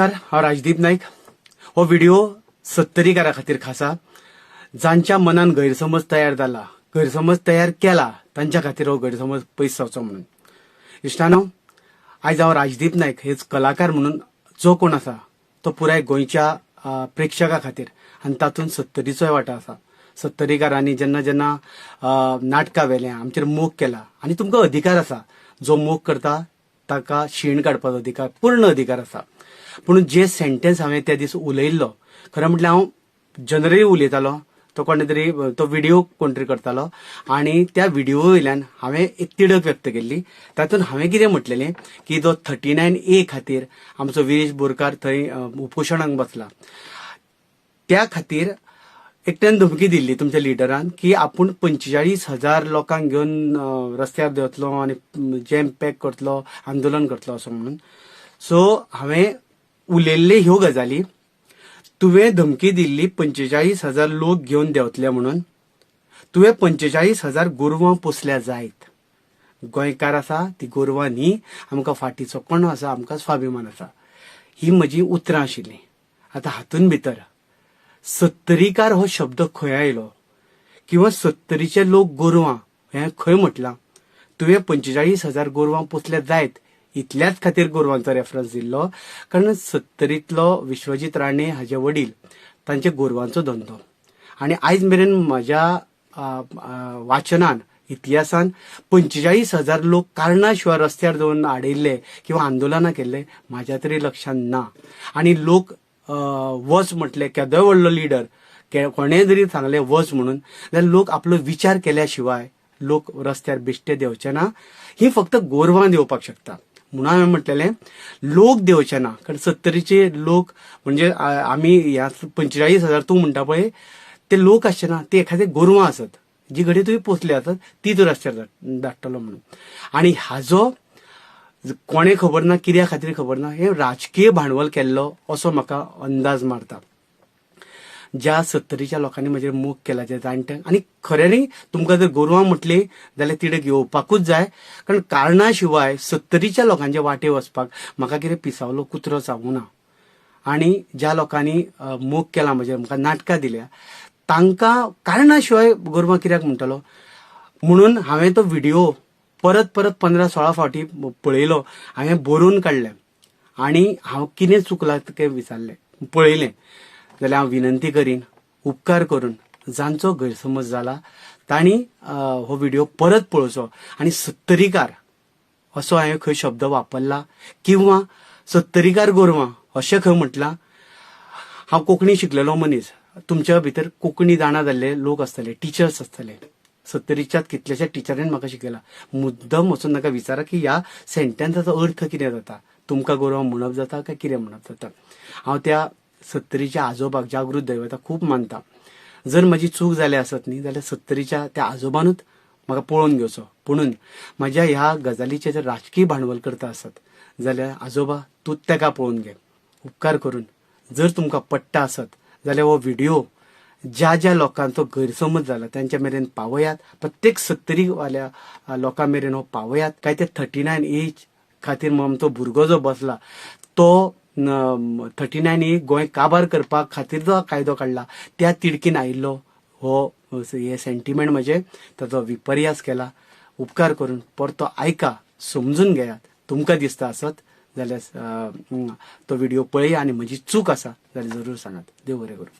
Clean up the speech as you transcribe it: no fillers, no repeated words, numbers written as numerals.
नमस्कार, हांव राजदीप नायक. हो व्हिडिओ सत्तरीकारा खातीर खासा, जांच्या मनान गैरसमज तयार जाला, गैरसमज तयार केला तांच्या खातीर हो गैरसमज पयस जावचो म्हणून. इश्टानो, आयज हांव राजदीप नायक हेच कलाकार म्हणून जो कोण आसा तो पुराय गोंयच्या प्रेक्षका खातीर आनी तातूंत सत्तरीचोय वांटो आसा. सत्तरीकारांनी जेन्ना जेन्ना नाटकां व्हेलें, आमचेर मोग केला आनी तुमकां अधिकार आसा, जो मोग करता ताका शीण काडपाचो अधिकार, पूर्ण अधिकार आसा. पूण जे सेंटेन्स हांवें त्या दीस उलयल्लो, खरें म्हटल्यार हांव जनरली उलयतालो, तो कोणे तरी तो व्हिडिओ कोण तरी करतालो आनी त्या व्हिडिओ वयल्यान हांवें एक तिडक व्यक्त केल्ली. तातूंत हांवें कितें म्हटलेलें की जो 39A खातीर आमचो विरेश बोरकार थंय उपोशणाक बसला, त्या खातीर एकट्यान धमकी दिल्ली तुमच्या लिडरान की आपूण 45,000 लोकांक घेवन रस्त्यार देंवतलो आनी जॅम पॅक करतलो, आंदोलन करतलो असो म्हणून. सो हांवें उलयल्ले ह्यो गजाली, तुवें धमकी दिल्ली 45,000 लोक घेवन देंवतले म्हणून, तुवें 45,000 गोरवां पोसल्या जायत. गोंयकार आसा ती गोरवां न्ही, आमकां फाटीचो कणो आसा, आमकां स्वाभिमान आसा. ही म्हजी उतरां आशिल्लीं. आतां हातूंत भितर सत्तरीकार हो शब्द खंय आयलो किंवा सत्तरीचे लोक गोरवां हें खंय म्हटलां? तुवें 45,000 गोरवां पोसल्या जायत इतल्याच खातीर गोरवांचो रेफरन्स दिल्लो, कारण सत्तरींतलो विश्वजीत राणे हाजे वडील तांचे गोरवांचो धंदो आनी आयज मेरेन म्हज्या वाचनान इतिहासान 45,000 लोक कारणा शिवाय रस्त्यार दवरून आडयल्ले किंवा आंदोलनां केल्ले म्हाज्या तरी लक्षांत ना. आनी लोक वच म्हटले, केदोय व्हडलो लिडर कोणेय जरी सांगलें वच म्हणून, जाल्यार लोक आपलो विचार केल्या शिवाय लोक रस्त्यार बेश्टे देंवचे ना. ही फक्त गोरवां देंवपाक शकता म्हणून हांवें म्हटलेलें लोक देंवचे ना, कारण सत्तरीचे लोक म्हणजे आमी ह्या 45,000 तूं म्हणटा पळय ते लोक आसचे ना, ते एखादे गोरवां आसत जी घडये तुवें पोसली आसत ती तूं रस्त्यार धाडटलो म्हणून. आनी हाजो कोणें खबर ना, कित्या खातीर खबर ना, हें राजकीय भांडवल केल्लो असो म्हाका अंदाज मारता. ज्या सत्तरीच्या लोकांनी म्हजेर मोग केला, ज्या जाणट्यांक, आनी खऱ्यांनी तुमकां जर गोरवां म्हटली जाल्यार तिडक येवपाकूच जाय, कारण कारणा शिवाय सत्तरीच्या लोकांचे वाटे वचपाक म्हाका कितें पिसावलो कुत्रो चावूं ना. आनी ज्या लोकांनी मोग केला म्हजेर, म्हाका नाटकां दिल्या, तांकां कारणा शिवाय गोरवां कित्याक म्हणटलो म्हणून हांवें तो व्हिडिओ परत परत 15-16 फावटी पळयलो, हांवें बरोवन काडलें आनी हांव कितें चुकलां तें विचारलें, पळयलें. जाल्यार हांव विनंती करीन, उपकार करून जांचो गैरसमज जाला तांणी हो व्हिडिओ परत पळोवचो आनी सत्तरीकार असो हांवें खंय शब्द वापरला किंवा सत्तरीकार गोरवां अशें खंय म्हटलां. हांव कोंकणी शिकलेलो मनीस, तुमच्या भितर कोंकणी जाणा जाल्ले लोक आसतले, टिचर्स आसतले, सत्तरीच्याच कितल्याश्या टिचरीन म्हाका शिकयला. मुद्दम वचून ताका विचारा की ह्या सेंटेन्साचो अर्थ कितें जाता, तुमकां गोरवां म्हणप जाता काय कितें म्हणप जाता. हांव त्या सत्तरीच्या आजोबाक, जागृत दैवता खूब मानता. जर म्हजी चूक जाली आसत न्ही जाल्यार सत्तरीच्या त्या आजोबानूच म्हाका पळोवन घेवचो. पुणून म्हज्या ह्या गजालीचें जर राजकीय भांडवल करता आसत जाल्यार आजोबा तूं ताका पळोवन घे. उपकार करून जर तुमकां पट्टा आसत जाल्यार हो व्हिडिओ ज्या ज्या लोकांचो गैरसमज जाला त्यांच्या मेरेन पावयात, प्रत्येक सत्तरीवाल्या लोकां मेरेन हो पावयात. काय ते 39A खातीर आमचो भुरगो जो बसला तो 39A Goa काबार करपा खातीर जो कायदो काडला त्या तिडकीन आयिल्लो हो हे सेंटिमेंट म्हजें, ताचो विपर्यास केला. उपकार करून परतो आयका, समजून घेयात. तुमकां दिसता आसत जाल्यार तो व्हिडिओ पळया आनी म्हजी चूक आसा जाल्यार जरूर सांगात. देव बरें करूं.